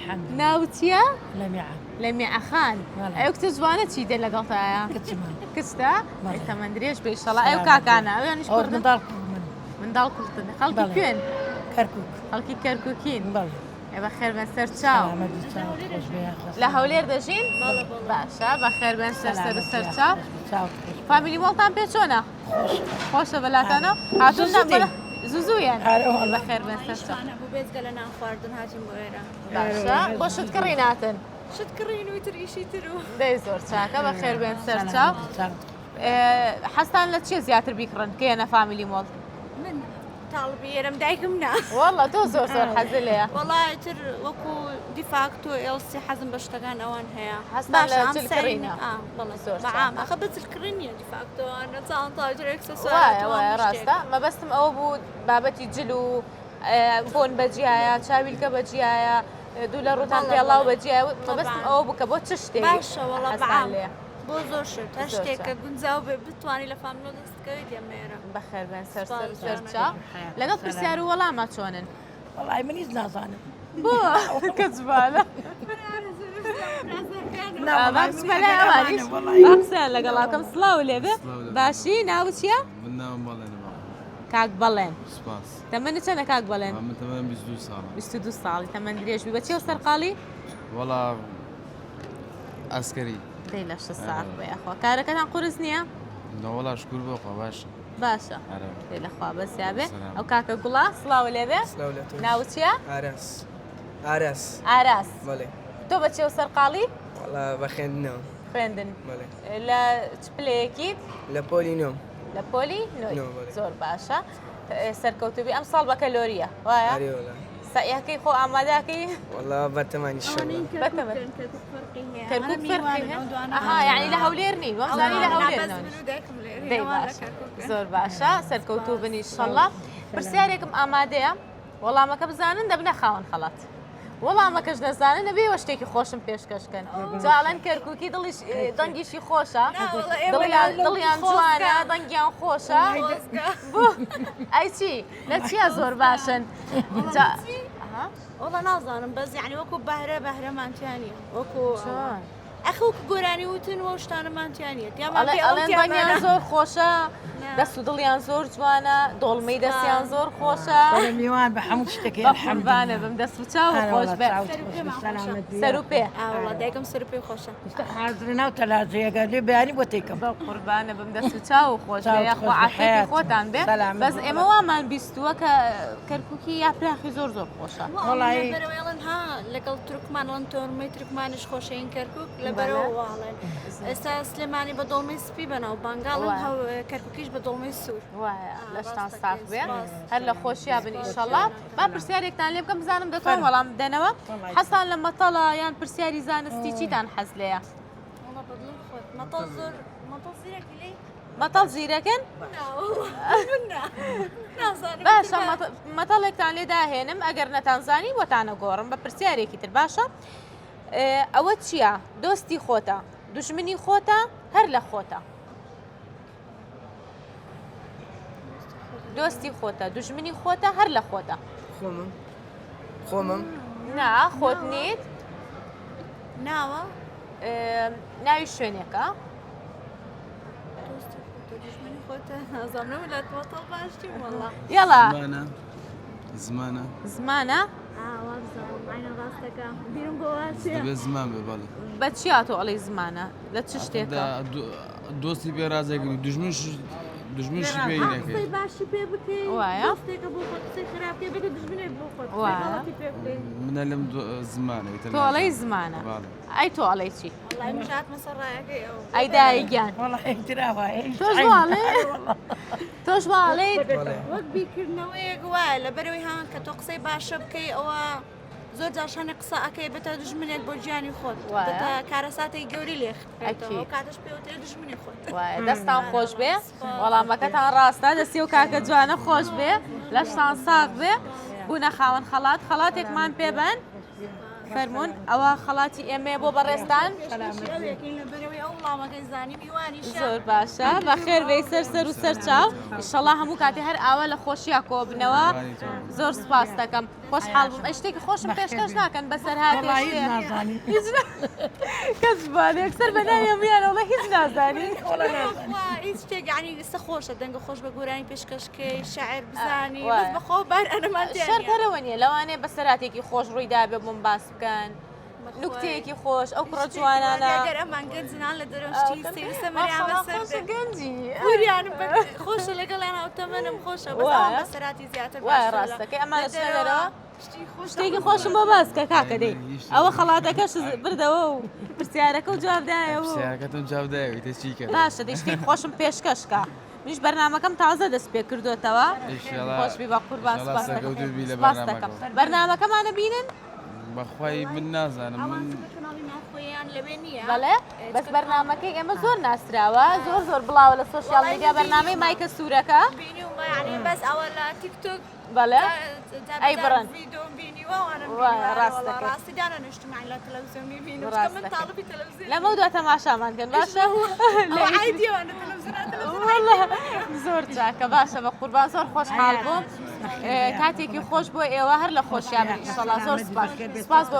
الحمد ناوت چییە؟ لەمیعە لەمیعە خان بەڵێ. ئەو کچە جوانە چی دێ لەگەڵتایە؟ کچمە کچتە؟ بەڵێ. ئەی تەمەن درێژ بێ ئیشەڵا ئەو کاکانە ئەویانیش ئەو کوردن؟ منداڵ کوڕ من منداڵ کوردن خەڵکی بەڵێ. کوێن؟ کەرکوک خەڵکی کەرکوکین بەڵێ ئێ بەخێر بێن سەر چاو سەلامەت بی چاوت خۆش بێ یاخوا لە هەولێر دەژین؟ باشە بەخێر بێن سەر سەر و سەلامەت سەر بی چاو یاخوا خۆش بی چاوت خۆش بێ. فامیلی مۆڵتان پێ چۆنە؟ خۆشە بەلاتانەوە هاتوون زوو زوو دێین. زوو زوو یان ئەرێ وەڵا. بەخێر بێن سەر چاو ئیشمان هەبوو بێجگە لە نان خواردن هاتین بۆ ئێرە. باشە بۆ شت کڕین هاتن؟ شت کڕین و ئیتر ئیشی تر و. دەی زۆر چاکە بەخێر بێن سەر چاو. سەلامەت بی چاوت خۆش. حەزتان لە چیە زیاتر بیکڕن کە یەنە فامیلی مۆڵ؟ من تاڵبی ئێرەم دایکم نا. وەڵا تۆ زۆر زۆر حەزت لێیە. وەڵا ئیتر وەکو دیفاکتۆ ئێڵسی حەزم بە شتەکان ئەوان هەیە. حەزتان لە باشە ئەم جل سەری کڕینە؟ ئا بەڵێ زۆر بە عام چاکە. ئەخە بە جل کڕین نییە دیفاکتۆ ئەوانە چانتا ئیتر ئێکسسوارات وایە و وایە هەموو شتێک. ڕاستە مەبەستم ئەوە بوو بابەتی جل و فۆن بە جیایە چاویلکە بە جیایە دوو لە ڕووتان بەڵێ پێڵاو بەڵێ بە جیایە مەبەستم تەبعەن. ئەوە بوو کە بۆ چ شتێک باشە وەڵا بە حەزتان عام لێیە. بۆ زۆر شت هەر زۆر شتێک چاک. کە گونجاو بێ بتوانی لە فاملۆ دەست بکەوێت یەمە ئێرە. بەخێر بێن سەر سەر سوپاس و سەر جانەکەم. چاو. لەگەڵ پرسیار و وەڵاما چۆنن؟ وەڵای من هیچ نازانم. بۆ کەچبانە؟ نا با وەڵای من بچمە لای ئەگەر ئەوانیش ئەمانە وەڵای. با قسەیان لەگەڵا بکەم سڵاو لێبێ سڵاو لێ. باشی ناوت چییە؟ من ناوم بەڵێنە بەڵێ. کاک بەڵێن. سوپاس. تەمەنت چەندە کاک بەڵێن؟ من تەمەنم 22 ساڵە. 22 ساڵی تەمەن درێژ بی بە چیەوە سەرقاڵی؟ وەڵا ئەسکەری. دەی لەشت ساغ بێ یاخوا کارەکەتان قورس نییە؟ نەوەڵا شکور بۆ خوا باشە. باشە ئەرێ. دەی لەخوا بەسیا بێ سەلام. ئەو کاکە گوڵە سڵاو لێ بێ سلاو لە تۆش. ناوت چییە؟ ئاراس ئاراس ئاراس بەڵێ. تۆ بە چیەوە سەرقاڵی؟ وەڵا بە خوێندنەوە. خوێندن بەڵێ. لە چ پلەیەکیت؟ لە پۆلی نۆم. لە پۆلی نۆی نۆ بەڵێ. زۆر باشە سەرکەوتوبی ئەم ساڵ بەکەلۆریە وایە؟ ئەرێ وەڵا. سەعیەکەی خۆ ئامادەکەی؟ وەڵا بەتەمان ئینشەڵا. بەتەمان. کەرکوک فەرقی هەیە. کەرکوک ئەمە فەرقی میوانن، هەیە؟ ئەو دوانە ئەها یعنی لە هەولێر نین وەمزانی لە نا هەولێر بەس نۆن. من و دایکم لێرەین، دەی ئەوان لە باشە کەرکوکن. زۆر باشە سەرکەوتوو بن ئینشەڵا. پرسیارێکم ئامادەیە وەڵامەکە بزانن دەبنە خاوەن خەڵات. وەڵامەکەش نەزانن دەبێ ئێوە شتێکی خۆشم پێشکەش کەن. جا ئەڵێن کەرکوکی دڵیش دەنگیشی خۆشە. نا وەڵا ئێمە دڵیان لە دڵیان خۆزگە. جوانە دەنگیان خۆشە. خۆزگە. بۆ ئەی چی لە چیا زۆر باشن؟ جا ئەها. وەڵا نازانم بەس یعنی وەکو بەهرە بەهرەمان تیا نییە وەکو چۆن؟ ئەخ وەکو گۆرانی وتن و شتانەمان تیا نییە تیامان ئەڵێ پێ ئەڵێن ئەڵێن دەنگیان تیامانە. زۆر خۆشە نا. دەست و دڵیان زۆر جوانە دۆڵمەی دەستیان زۆر خۆشە. بەڵێ میوان بە هەموو شتێکی بە قوربانە بم دەست و چاو ئەرێ خۆش وەڵا بێ. چاوت خۆش بێ، سەلامەت بی. سەر و پێ. ئا وەڵا دایکم سەر و پێی خۆشە. ئێستا حازرە ناو تەلاجەیەکە لێ بەیانی بۆ تێکەم. بە قوربانە بم دەست و چاو خۆش بێ چاوت یاخوا خۆش بێ، عافیەتی حەیاتم. خۆتان بێ. سەلامەت بەس بی. ئێمە وامان بیستووە کە کەرکوکی یاپراخی زۆر زۆر خۆشە. وەڵای لەبەرەوەی ئەڵێن ها لەگەڵ تورکمان ئەڵێن تۆرمەی تورکمانیش خۆشەین کەرکوک لەبەرەوە واڵێن ئێستا سلێمانی بە دۆڵمەی سپی بەناو بانگاڵن وایە. کەرکوکیش بە دۆڵمەی سوور. وایە لەشتان ڕاستەکەی، ساغ بێ سپاس. هەر لە خۆشیا بن ئیشەڵا. با پرسیارێکتان لێ بکەم بزانم دەتوان فەرموو. وەڵام بدەنەوە. وەڵای. حەزتان لە مەتەڵە یان پرسیاری زانستی چیتان حەز لێیە؟ وەڵا بەدڵی خۆت مەتەڵ زۆر مەتەڵ زیرەکی لێی؟ مەتەڵ زیرەکن؟ نا وەڵا من نا نازانم باشە ئیتر بە مەتەڵێکتان لێ داهێنم ئەگەر نەتانزانی بۆتانە گۆڕم بە پرسیارێکی تر باشە ئەوە چییە دۆستی خۆتە دوژمنی خۆتە هەر لە خۆتە دۆستی خۆتە دوژمنی خۆتە هەر لە خۆتە خۆمم خۆمم نا خۆت نیت ناوە ناوی شوێنێکە دۆستی خۆتە دوژمنی خۆتە نازانم لە مەتەڵ باش نیم وەڵا یەڵا زمانە زمانە زمانە ئا وابزانم عینە ڕاستەکە بیرم بۆ واچێ دەبێت زمان بێ بەڵێ بە چیا تۆ ئەڵێی زمانە لە چ شتێکە؟ دۆستی پێ ڕازێگری دوژمنش دوژمنشی پێ ها نەکەی قسەی باشی پێ بکەی وایە. دۆستێکە بۆ خۆت قسەی خراپ بکەی بێتە دوژمنێک بۆ خۆت قسەی وایە. غەڵەتی پێ بکەی منە لەم زمانە ئیتر تۆ ئەڵێی زمانە بەڵێ. ئەی تۆ ئەڵێی چی؟ وەڵای منیش هاتمە سەر ڕایەکەی ئەو. ئەی دایە گیان. وەڵا ئیتر ئاوایە هیچ تۆش عەیب وا ئەڵێی؟ ئەرێ وەڵا. تۆش وا ئەڵێیت؟ بەڵێ. وەک بیرکردنەوەیەک وایە لەبەرئەوەی ها کە تۆ قسەی باشە بکەی ئەوە زۆر جار شانێ قسە ئەکەی بێتە دوژمنێک بۆ گیانی خۆت وایە. بێتە کارەساتێکی گەورەی لێ خراپێتەوە ئەکید. ئەو کاتەش پێوترێ دوژمنی خۆت. وایە دەستان خۆش بێ وەڵامەکەتان ڕاستە دەستی و کاکە جوانە خۆش بێ لەشتان ساغ بێ بوونە خاوەن خەڵات خەڵاتێکمان پێ بەن فەرموون ئەوە خەڵاتی ئێمەیە بۆ بەڕێزتان. زۆر باشە بەخێر بێی سەر سەر و سەر چاو ئیشەڵا هەموو کاتێ هەر ئاوا لە خۆشیا کۆبنەوە زۆر سپاس دەکەم. خۆشحاڵ بووم. ئەی شتێکی خۆشم پێشکەش ناکەن بەسەر هاتێ وەڵا هیچ شتێ؟ نازانی. هیچ کەس بوانە یەکسەر بە ناوی هەموویانەوە هیچ نازانی. وەڵا نازانی. وا هیچ شتێک یعنی ئێستا خۆشە دەنگە خۆش بە گۆرانی پێشکەشکەی شعر بزانی وایە. بەس بەخۆ بار ئەنەمان تێ شەرت نییە. هەرەوە نییە لەوانەیە بەسەراتێکی خۆش ڕووی دابێ بۆم باس بکەن. بەخوای. نوکتەیەکی خۆش ئەو کوڕە شتێکی جوانانە. وانیە، ئەگەر ئەمان گەنجنان لە دەرەوە شتی سەیر و سەمەریان ماشەڵا بەسەر خۆشە دێ. گەنجی. پوریانم خۆشە لەگەڵیان هاوتەمەنم خۆشە بەس وایە. ئەوان بەسەراتی زیاتر وایە باشترە لە- ڕاستەکەی ئەمان لە ئەچنە دەرەوە. شتی خۆش شتێکی خۆشم بۆ باس کە کاکە دەی هیچ شتێک. ئەوە خەڵاتەکەش بردەوە و پرسیارەکە و جواب دایەوە و- پرسیارەکەتم جواب دایەوە ئیتر چی کەم؟ باشە دەی شتێکی خۆشم پێشکەش کە منیش بەرنامەکەم تازە دەست پێ کردوێتەوە. ئینشاڵڵا- خۆشبی بە قوربان ئینشاڵڵا سپاس دەکەم. سەرکەوتوو بی لە سپاس دەکەم. بەرنامەکەوە. بەرنامەکەمانە بینن؟ بەخوای من نازانم ئەوان من چونکە کەناڵی ناوخۆیان لەوێ نییە. بەڵێ بەس بەرنامەکەی ئێمە زۆر ناسراوە زۆر زۆر بڵاوە لە سۆشیال وەڵای میدیا من بەرنامەی بینیومە. مایکە سوورەکە. بینیومە یعنی بەس ئەوە لە تیک تۆک بەڵێ ئەی بڕن. ڤیدیۆم بینیوە وانم وایە، بینیوە. ڕاست وەڵا دەکەی. ڕاستی دانەنیشتم یعنی لە تەلەڤیزیۆن میبینم ڕاست چونکە من دەکەی. تاڵبی تەلەڤیزیۆن لەمە دوا تەماشامان کەن باشە. ئەوە عایدیە وانە تەلەڤیزیۆن تەلەڤیزیۆن وەڵا زۆر چاکە باشە بە قوربان زۆر خۆشحاڵ بووم. کاتێکی خۆش بۆ ئێوە هەر لە خۆشیان بن ئینشەڵا زۆر سپاس سپاس بۆ.